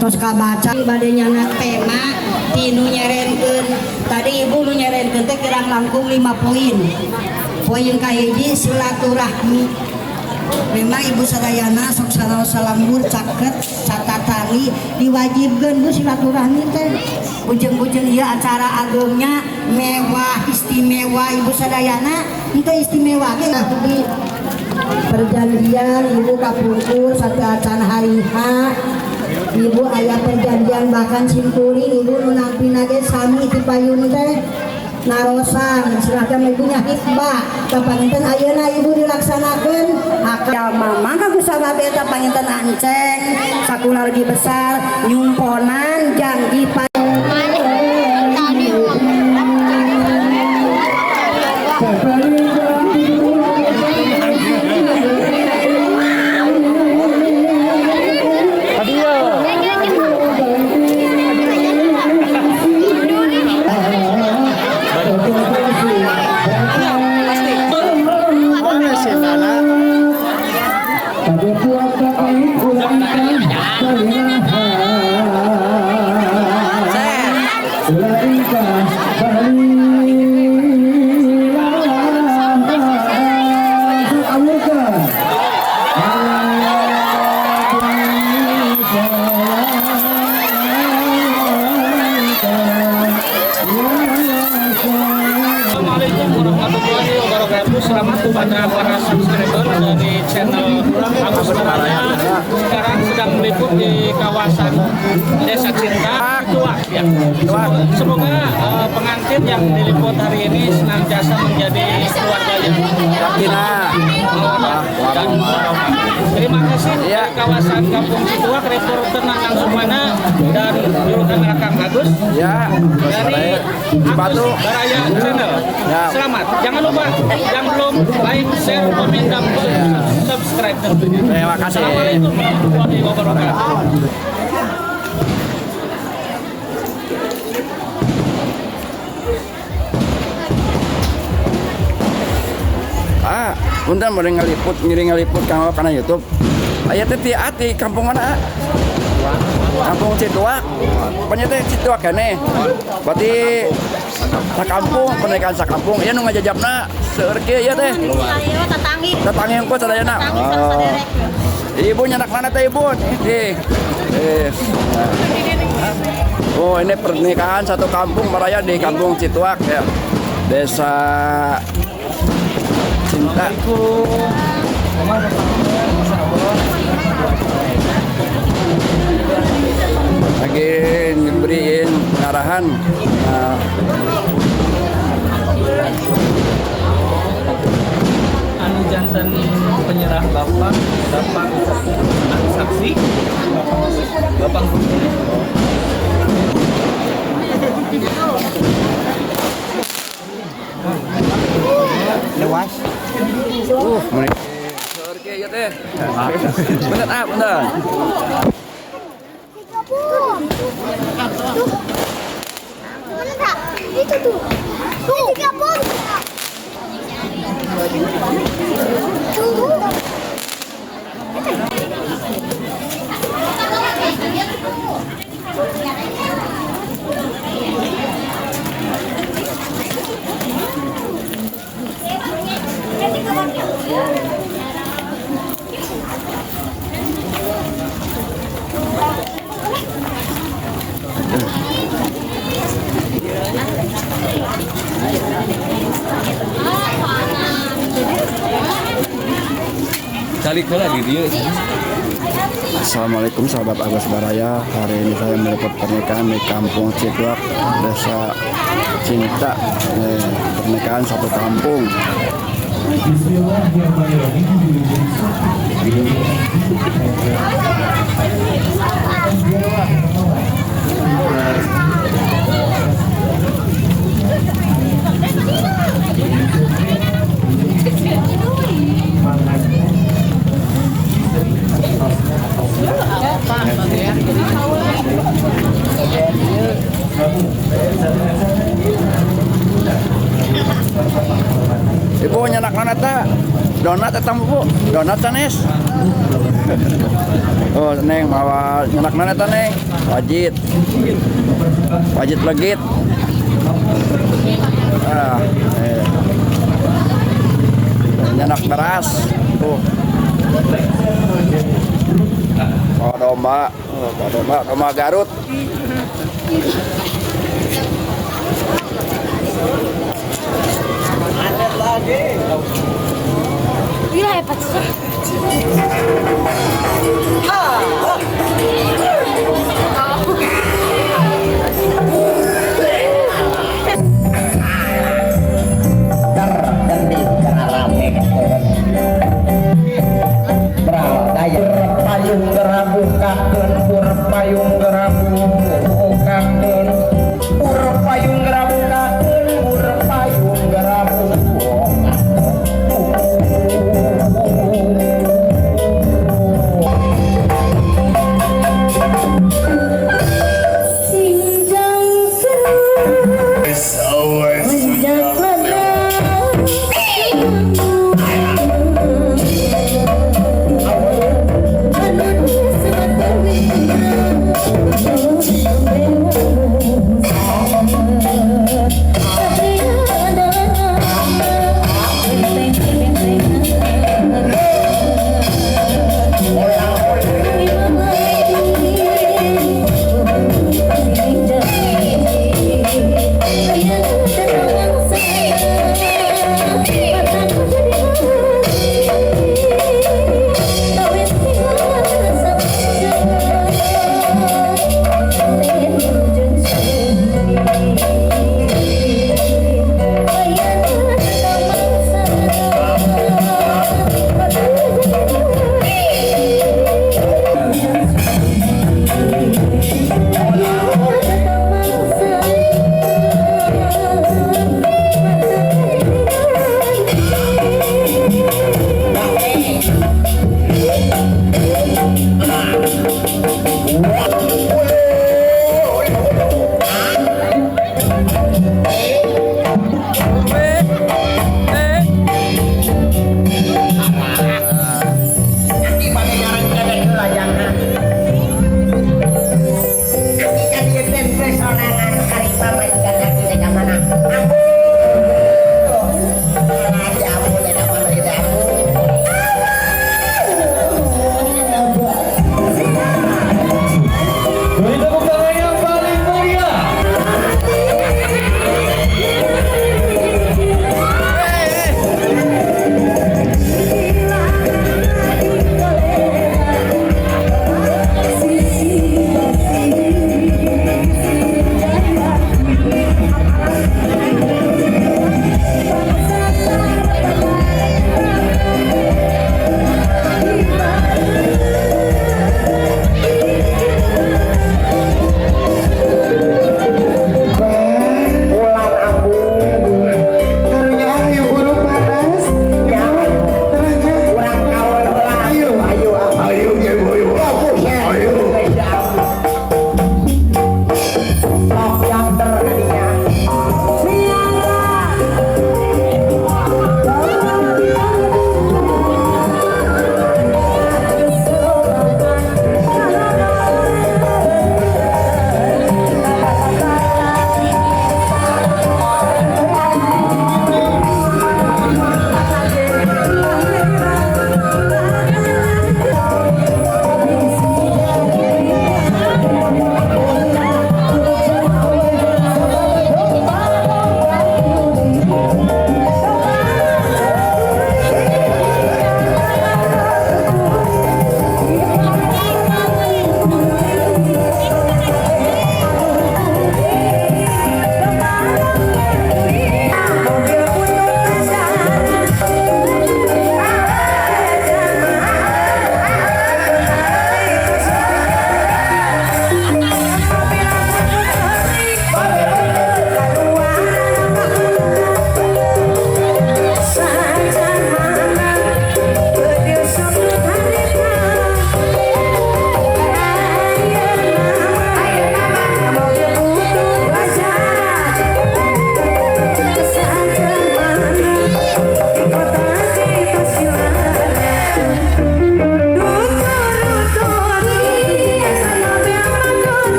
Tos kabaca bade nyanak tema tinu nyerenkeun. Tadi ibu nu nyerenkeun teh kirang langkung 5 poin. Poin kahiji silaturahmi. Memang ibu sadayana sok sanaos salambur caket catatani diwajibkeun bu silaturahmi teh. Bujeng-bujeng ieu acara agengnya mewah istimewa ibu sadayana henteu istimewa ge di perjanjian ibu kapungkur sateuacan hari H ibu aya perjanjian bahkan simkuring ibu nu nampina ge sami ti payun teh narosan silahkan ibunya hikbah kapanginten ayeuna ibu dilaksanakeun akal mangga ku sabab eta panginten anceng sakulargi besar nyumponan janji. Assalamualaikum warahmatullahi wabarakatuh. Selamat kepada para subscriber dari channel Agus Baraya. Sekarang sedang meliput di kawasan Desa Cinta Tua. Ya. Semoga pengantin yang diliput hari ini senantiasa menjadi keluarga yang Sakinah dan warahmah. Terima kasih Ya. dari kawasan Kampung Cituak, reporter Nanang Sumana dan juru kamera Kang Agus ya dari Batu. Agus Baraya Channel. Ya. Selamat. Jangan lupa yang belum like, share, komen, dan subscribe tentunya. Terima kasih. Assalamualaikum warahmatullahi wabarakatuh. Ah, punten bade ngaliput, ngiring ngaliput kanggo kana YouTube. Aya teh ti ati kampung mana? Ah? Kampung Cituak. Pokoknya teh Cituak keneh. Berarti sakampung, pernikahan sakampung. Ieu nu ngajajabna seueur kieu ieu teh. Tetangi. Tetangi engko sadayana. Tetangi Oh. saderek. Ibu nyanak mana teh ibu? Nih. Eh. Oh, ini pernikahan satu kampung meraya di Kampung Cituak ya. Desa Cinta. Lagi nyeberiin pengarahan. Nah, Anu janten penyerah bapak, bapak anu saksi, bapak. Meni seueur kieu ieu teh. Bener ah, bener. Tuh. Mana tak? Itu tuh. Tuh. 30. Tuh. Calik heula di dieu. Assalamualaikum sahabat Agus Baraya. Hari ini saya meliput pernikahan di Kampung Cituak, Desa Cinta. Pernikahan satu kampung. Ibu nyanak mana ta? Donat eta mah, Bu. Donat sanes. Oh, Neng mawa nyenak mana eta, Neng? Wajit. Wajit legit. Ah, eh. Nyenak beras. Tuh. Oh, domba. Oh, domba, domba Garut. Gila hebat sih. Payung gerabu kakeun pur payung gerabu kakeun pur payung gerabu kakeun pur payung gerabu.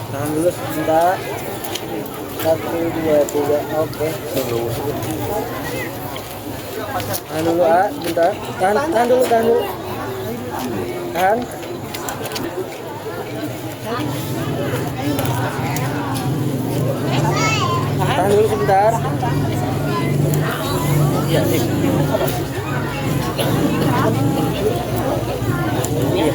Tahan dulu sebentar. 1, 2, 3, oke. Tahan dulu, ah, bentar. Tahan, tahan dulu, tahan dulu. Tahan. Tahan dulu sebentar. Iya, sip. Iya.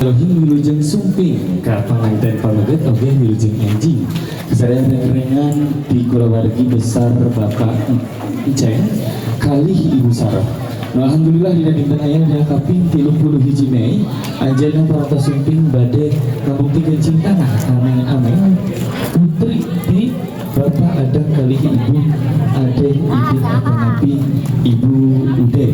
Rohim wilujeng sumping ka panganten pameget oge wilujeng enjing sadaya rengan di kulawargi besar Bapak Iceng kalih Ibu Sarah. Nah, alhamdulillah dina dinten ayeuna dina kaping 31 Mei anjeunna parantos sumping bade ngabuktikeun cintana ameng-ameng putri ti Bapak Adang kalih Ibu Ade Idin Atanapi Ibu Ude.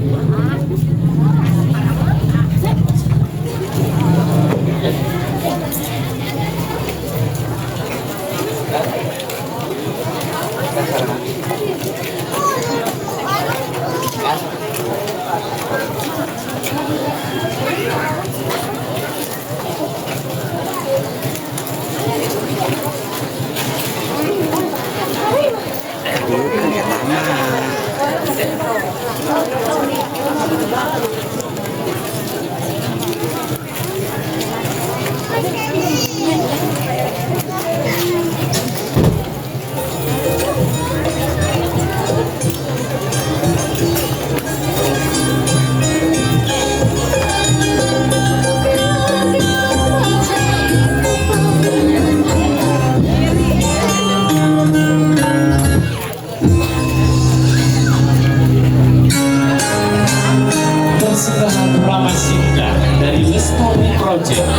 Persembahan Ramasinga dari Lestari Project.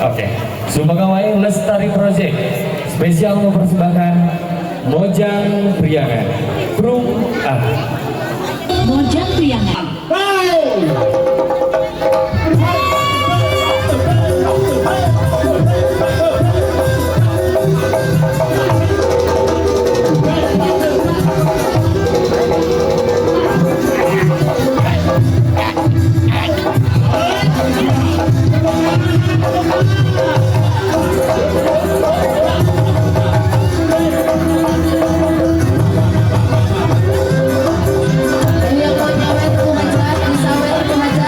Oke, Sumangga Lestari Project spesial mempersembahkan Mojang Priangan Prung A. Mojang Priangan. Yang mau nyawer kumaca, disawer kumaca.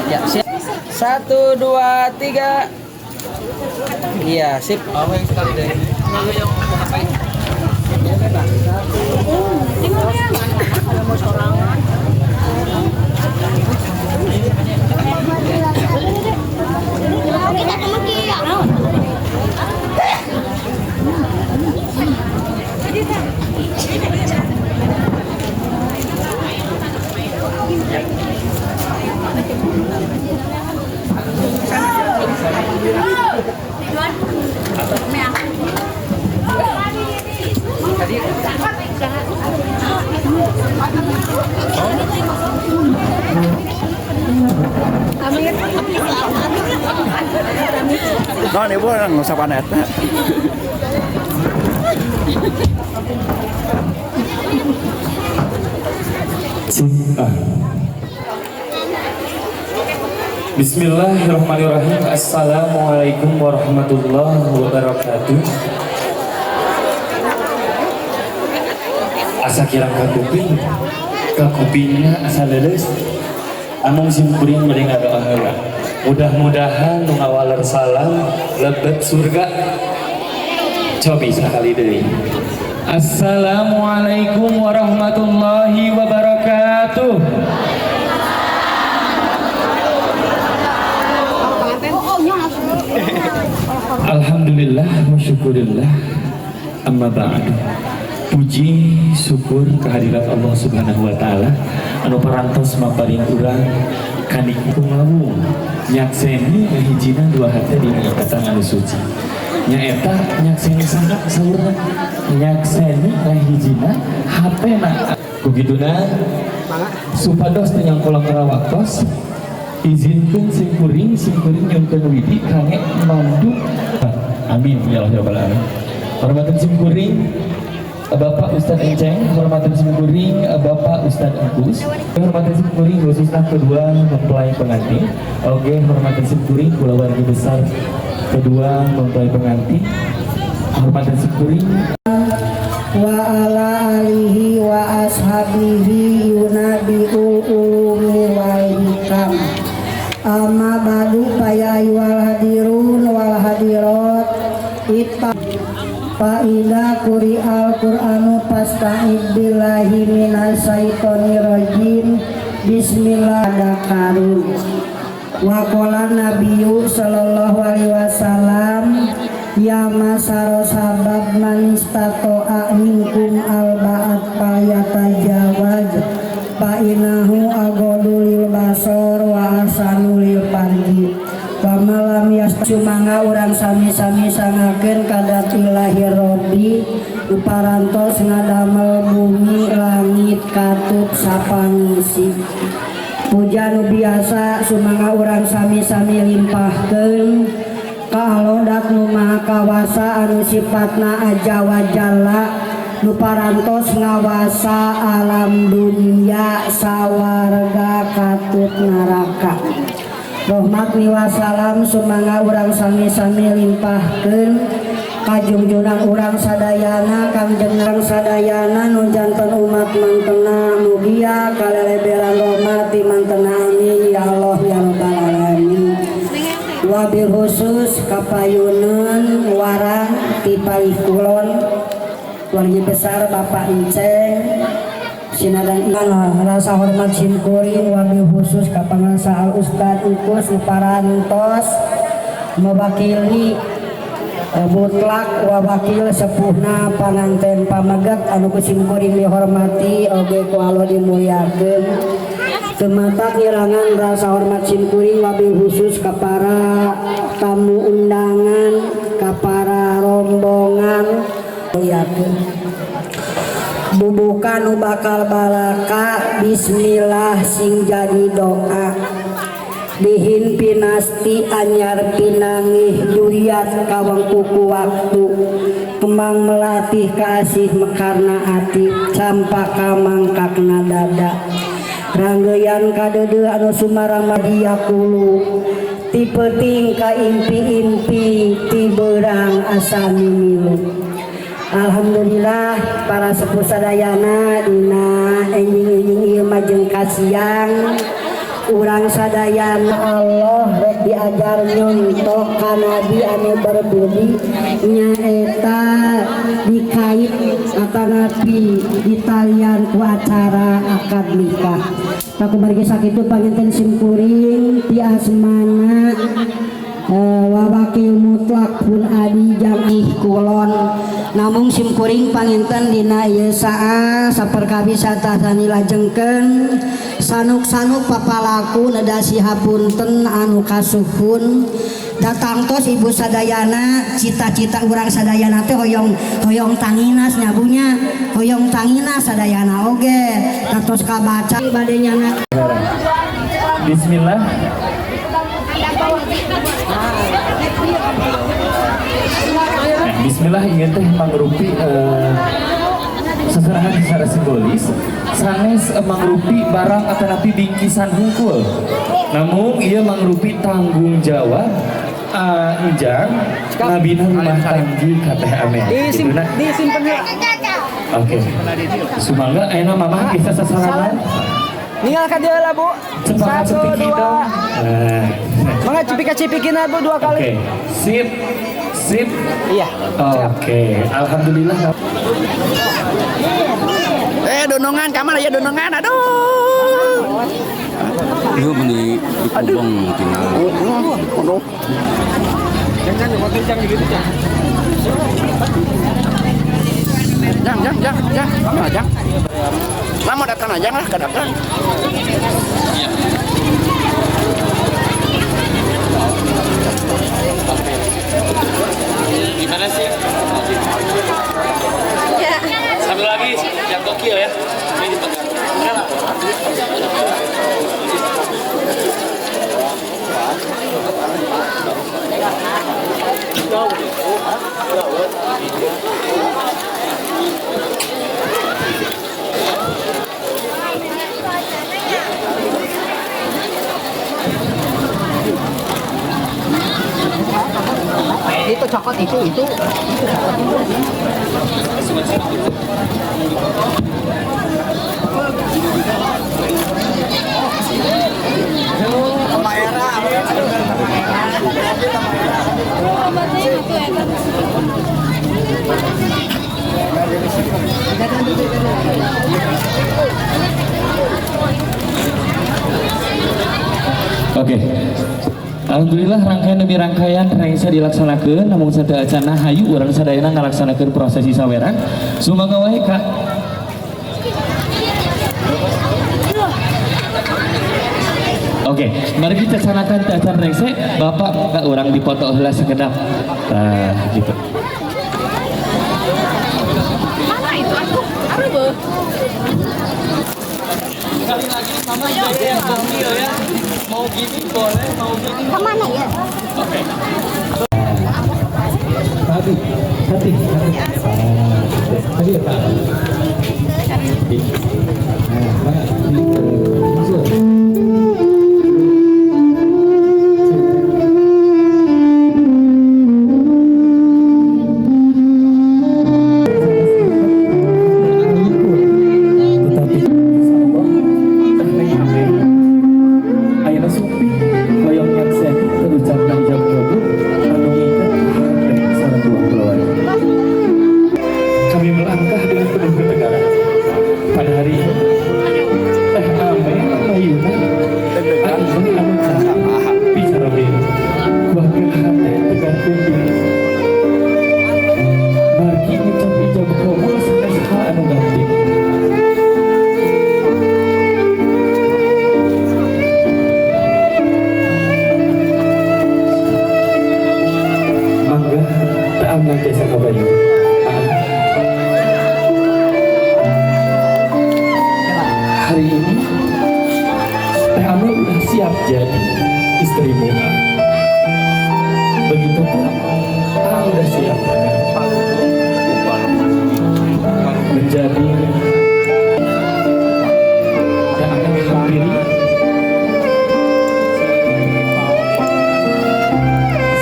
Ya, siap. 1, 2, 3. Iya, sip. Non ibu orang ngusapan eta. Bismillahirrahmanirrahim. Assalamualaikum warahmatullahi wabarakatuh. Asa kirang kakuping, kakupingna asa leuleus. Amung simkuring bade ngadoa heula. Mudah-mudahan nu ngawaler salam lebet surga. Cobi sakali deui. Assalamualaikum warahmatullahi wabarakatuh. Alhamdulillah wa syukurillah. Amma ba'du. Puji syukur kehadirat Allah Subhanahu wa taala anu parantos maparin urang kanikung lawung nyakseni ngahijina dua hate dina ikatan anu suci. Nyaeta nyakseni saha saurna nyakseni ngahijina hatena. Kugituna supados teu nyangkolong waktos izinkeun simkuring simkuring nyungkeun widi kangge mandu. Amin ya Allah ya rabbal alamin. Hormatan simkuring Bapak Ustadz Enceng, hormatan simkuring Bapak Ustadz Engkus, hormatan simkuring khususnya kedua mempelai pengantin. Oke, hormatan simkuring kulawargi besar kedua mempelai pengantin. Hormatan simkuring wa ala alihi wa ashabihi yunabiul ulumi wal hikam. Amma ba'du fa ya ayyuhal hadirun wal hadirat itta fa idza quri'al qur'anu fasta'id billahi minasyaitonir rajim. Bismillahirrahmanirrahim. Wa qala nabiyyu sallallahu alaihi wasallam ya masaro sabab man istata'a minkum alba'at falyatajawaz fa innahu aghaddu lil basar wa ahsanu lil farji. Pamalam yasumanga urang sami-sami sangakeun kadat ilahi rabbi uparantos ngadamel bumi langit katut sapangisi. Puja nu biasa sumangga urang sami-sami limpahkeun ka Allah nu Maha Kawasa anu sifatna aja wa jalla nu parantos ngawasa alam dunia sawarga katut neraka. Rahmat miwasalam sumangga urang sami-sami limpahkeun kajungjunan urang sadayana Kangjeng sadayana nu janten umat mantena mugia kaleleberan rahmat di mantena amin ya Allah ya rabbal alamin. Wabil khusus kapayuneun warang ti Palih Kulon wargi besar Bapak Enceng sinadang rasa hormat simkuring wabil khusus ka pangansa Al Ustad Ukus parantos mewakili mutlak wawakil sepuhna panganten pameget anu ku simkuring dihormati oge ku Allah dimuliakeun. Tumata ngirangan rasa hormat simkuring wabil khusus ka para tamu undangan ka para rombongan muliakeun. Bubuka nu bakal balaka bismillah sing jadi doa dihin pinasti anyar pinangih juriat kawengku waktu kembang melatih kasih mekarna ati campaka mangkakna dada ranggeyan kadeudeuh anu sumaramadia kulu ti peuting ka impi-impi ti beurang asa mimilu. Alhamdulillah para sepuh sadayana dina enjing-enjing ieu majelis Kasiang urang sadayana Allah rek diajar nyontoh ka nabi anu berbudi nyaeta dikait atanapi ditalian ku acara akad nikah. Pakumargi sakitu panginten simkuring ti asmana wawakil mutlak pun adi jang kulon namung simkuring panginten dina ieu saa saperkawi satasani lajengkeun sanuk-sanuk papalaku nedasi hapunten anu kasuhun datang tos ibu sadayana cita-cita urang sadayana teh hoyong hoyong tanginas nyabunya hoyong tanginas sadayana oge datos kabaca bade nyana. Bismillah. Bismillah ieu teh mangrupi seserahan secara simbolis sanes mangrupi barang atanapi bingkisan hungkul, namun ieu mangrupi tanggung jawab enjang ngabina rumah tanggi ka Teh Amel. Disimpen heula. Oke. Sumangga ayeuna mamah bisa sasalaman. Ninggal ka dieu lah, Bu. 1 2. Mangga cipika-cipikina Bu 2 kali. Oke. Sip. Sip. Iya. Oke, alhamdulillah. Donongan kamar ya donongan. Aduh. Ieu meni dikubeng tinggal. Aduh. Jangan jangan gitu jangan. Jang jang jang jang, kamu aja. Lama datang aja lah, ke datang. Iya. Gimana sih? Ya. Satu lagi yang gokil ya. Ini dipegang. Itu coklat itu. Oke. Alhamdulillah rangkaian demi rangkaian rengsa dilaksanakeun, namun sateu acana hayu urang sadayana ngalaksanakeun prosesi saweran. Sumangga wae Kak. Oke, mari kita laksanakan acan rengse, Bapak mangga urang dipoto heula sakedap. Nah, gitu. Mana itu atuh? Aruh. Sekali lagi mama jadi yang gokil ya. Mau gini boleh, mau gini. Kemana ya? Oke. Hati, hati, hati. Tadi ya Pak. Nah, Pak. Masuk. Hari ini Teh Amel udah siap jadi istrimu. Begitupun A udah siap menjadi Teh Amel hampiri.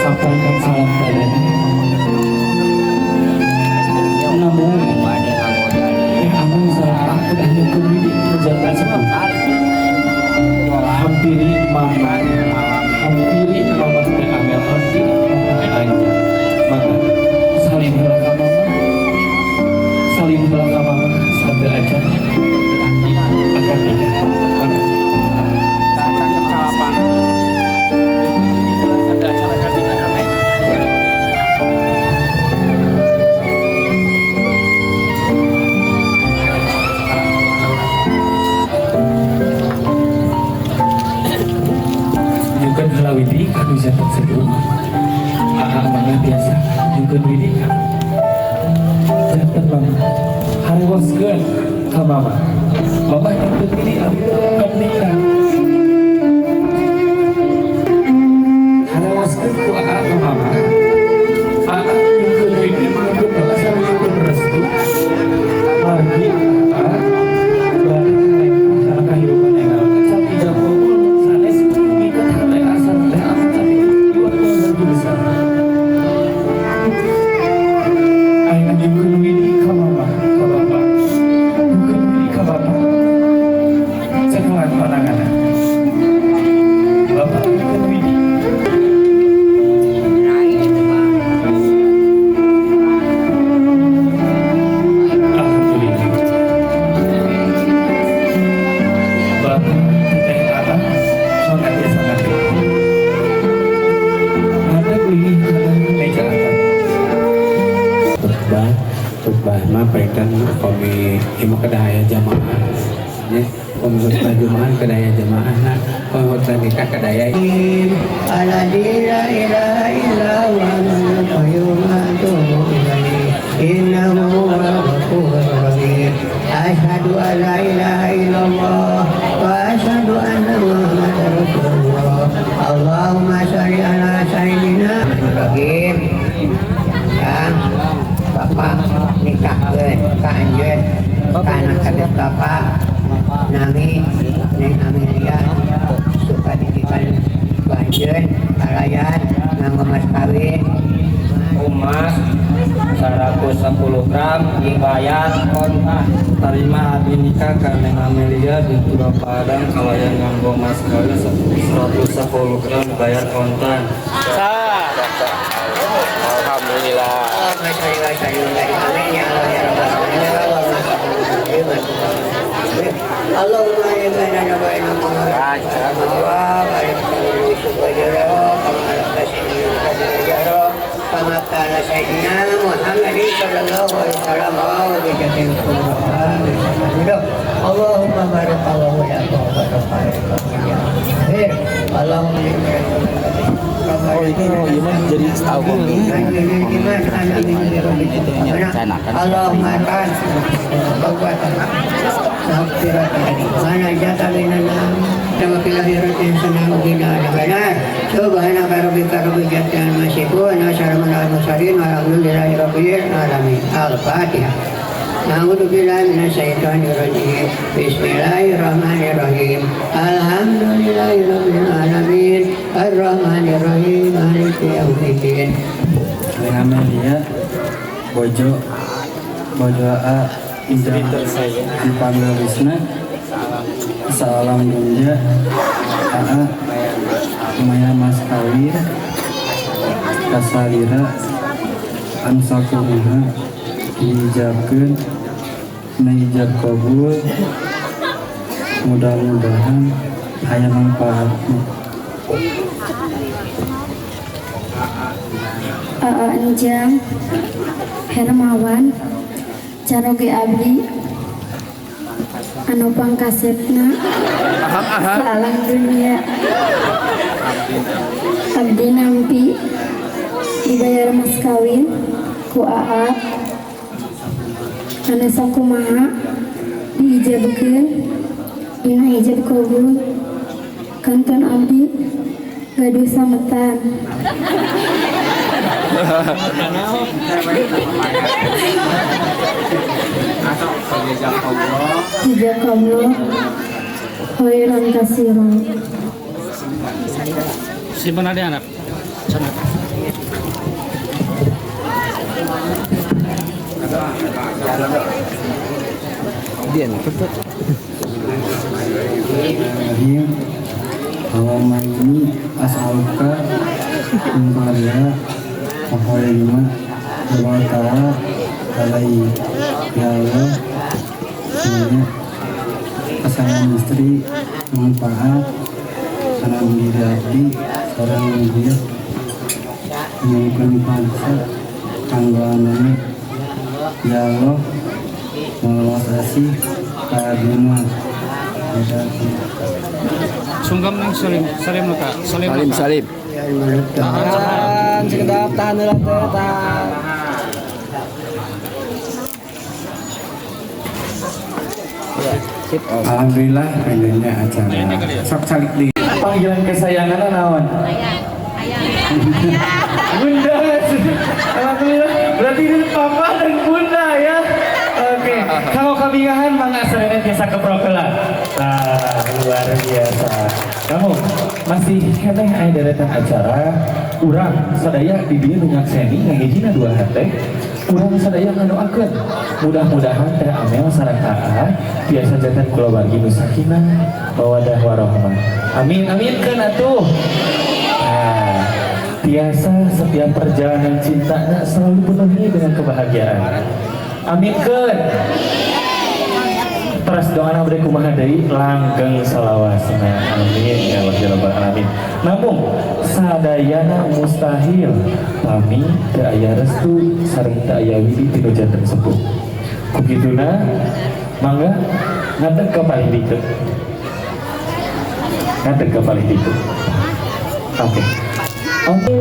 Sampaikan salam padanya. Namun Teh Amel salah udah nyukur bidik menjaga sepuh. Janten sakumaha Aa mangga tiasa nyungkeun widi ka janten mama harewoskeun ka mama. Mama nyungkeun widi abdi teu nikah. Harewoskeun ku Aa ka mama. Aa nyungkeun widi nyungkeun doa sareng nyungkeun restu. Margi Aa bade kana kahirupan enggal can ijab kabul sanes ngiket hate asal teh can iwat keluarga besar. Ayeuna nyungkeun widi ka mama ka bapa. Nyungkeun widi ka bapa. Cekelan pananganna. Bapak nyungkeun widi. Alhamdulillah. Bapak teteh Aa mangga tiasa ngadeg. Ngadeg linggih kana meja akad. Khutbah khutbah mah panginten upami ieu mah kedah aya jamaah nya, upami khutbah jumaah kedah aya jamaahna, upami khutbah nikah kedah aya. Alladzi la ilaha illa huwa al-hayyul qayyum wa atubu ilaihi innahu huwal ghafurur rahim. Asyhadu an la ilaha illallah wa asyhadu anna Muhammadar Rasulullah. Allahumma shalli ala sayyidina Ibrahim. Kang bapak nikahkeun ka anjeun ka anak kadep bapak nami Neng Amelia suka didikan ku anjeun kalayan nganggo mas kawin emas 110 gram dibayar kontan. Tarima abdi nikah ka Neng Amelia binti Bapak Adam kalayan nganggo mas kawin 110 gram dibayar kontan. Alhamdulillah. Allahumma sholli wa sallim amin ya Allah ya Rabbal alamin. Allahumma inna baina wa kama qala sayyidina Muhammadin sallallahu alaihi wasallam wa bi jami'il Allahumma barakallahu laka wa baraka ya. Allahumma Oh itu gimana jadi tahu kok. Allahumma kan mana jata minana nama filahiratin senang bina benar. Subhanaka rabbika rabbil izzati amma yasifun wa salamun alal mursalin walhamdulillahi rabbil alamin. Al-Fatihah. Na'udzu billahi minasyaitonir rajim. Bismillahirrahmanirrahim. Alhamdulillahi rabbil alamin. Arrahmanirrahim. Maliki yaumiddin. Neng Amelia Bojo Bojo A istri saya dipanggil Wisna. Salam dunia AA maya mas kawin kasalira ansakumaha diijabkeun na ijab kabul, mudah-mudahan aya manfaatna. Aa Enjang Hermawan caroge abdi anu pangkasepna saalam dunia abdi nampi dibayar mas kawin ku Aa anu sakumaha diijabkeun dina ijab kabul kanton abdi gaduh sametan. Jazakallah khairan katsiran. Simpen ada anak. Sana. Dia nih cepet. Allahumma inni as'aluka min fadlika wa khairima wa ta'ala alaihi. Ya Allah, semuanya pasangan istri manfaat karena diri abdi seorang dia menemukan bangsa tanggalannya. Ya Allah, meluas asih kaduna. Sungkem nang salim salim luka salim salim salim. Tahan, sekedap, tahan heula teh, tahan. Ya, sip. Alhamdulillah panjangnya acara. Sok calik di. Panggilan kesayangan naon? Bunda. Alhamdulillah. Berarti ini papa dan bunda ya. Oke. Kalau kabingahan mangga sadayana tiasa keprok heula. Nah, luar biasa. Kamu masih keneh aya deretan acara urang sadaya di dieu nu nyakseni ngahijina dua hate. Urang sadaya ngadoakeun mudah-mudahan Teh Amel sareng Aa tiasa janten kulawargi nu sakinah mawadah warahmah. Amin aminkeun atuh. Nah, tiasa setiap perjalanan cintanya selalu penuhi dengan kebahagiaan. Aminkeun. Terus doana bade kumaha deui langgeng salawasna. Amin ya Allah ya rabbal alamin. Namun sadayana mustahil pami teu aya restu sareng teu aya widi ti nu janten sepuh. Ku kituna mangga ngadeg ka palih ditu. Ngadeg ka palih ditu. Oke. Oke.